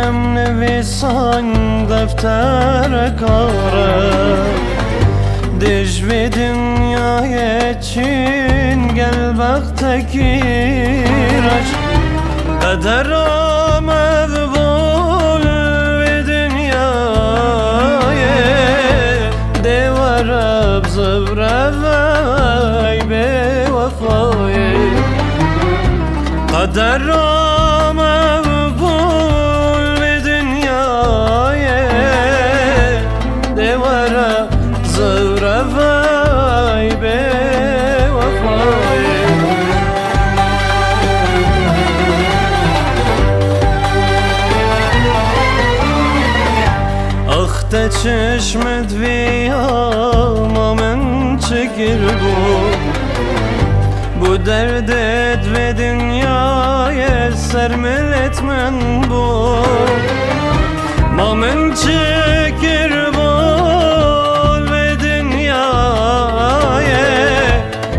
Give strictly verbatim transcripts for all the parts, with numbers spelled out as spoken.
Em nivîsan deftereka re, dij vê dinyayê çîn gel bextekî reş. Qedera me bûn vê dinyayê, dê were bi zivrevey bêwefayê. Qedera me bûn vê dinyayê, dê were zivrevey bêwefayê. Ax te çeşme diviya, ma min çi kiribû? Bu derdê divê dinyayê ser milet min bû. Ma min çi kiribû vê dinyayê?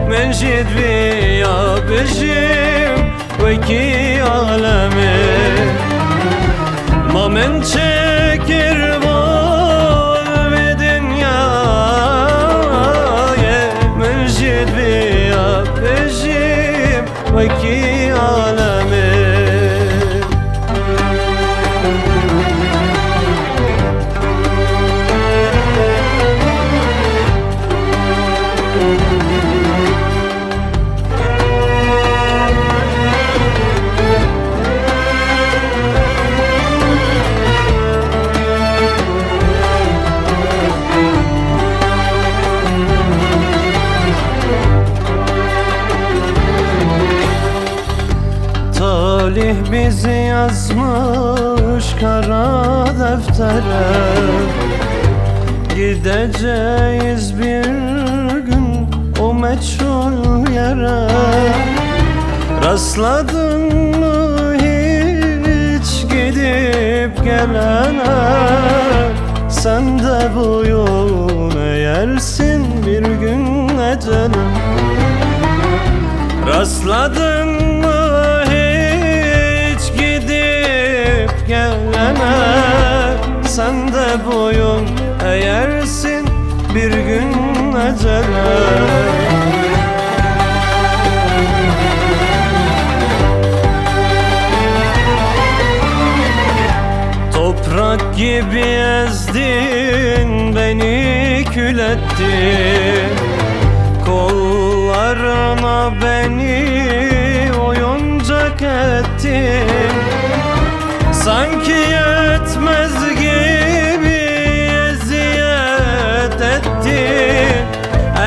Min jî diviya bijîm wekî alemê. Ma min çi kiribû vê dinyayê? Min jî diviya bijîm wekî alemê. Talih bizi yazmış kara deftere. Gideceğiz bir gün o meçhul yere. Rastladın mı hiç gidip gelene? Sen de boyun eğersin bir gün ecele. Rastladın mı hiç gidip gelene? Sen de boyun eğersin bir gün ecele. Toprak gibi ezdin beni, kül ettin. Kollarına beni oyuncak ettin. Sanki yetmez gibi eziyet ettin.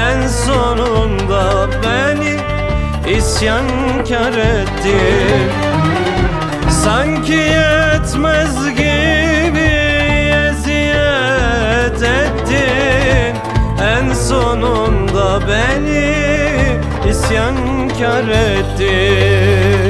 En sonunda beni isyankar ettin. Sanki yetmez gibi eziyet ettin. En sonunda beni isyankar ettin.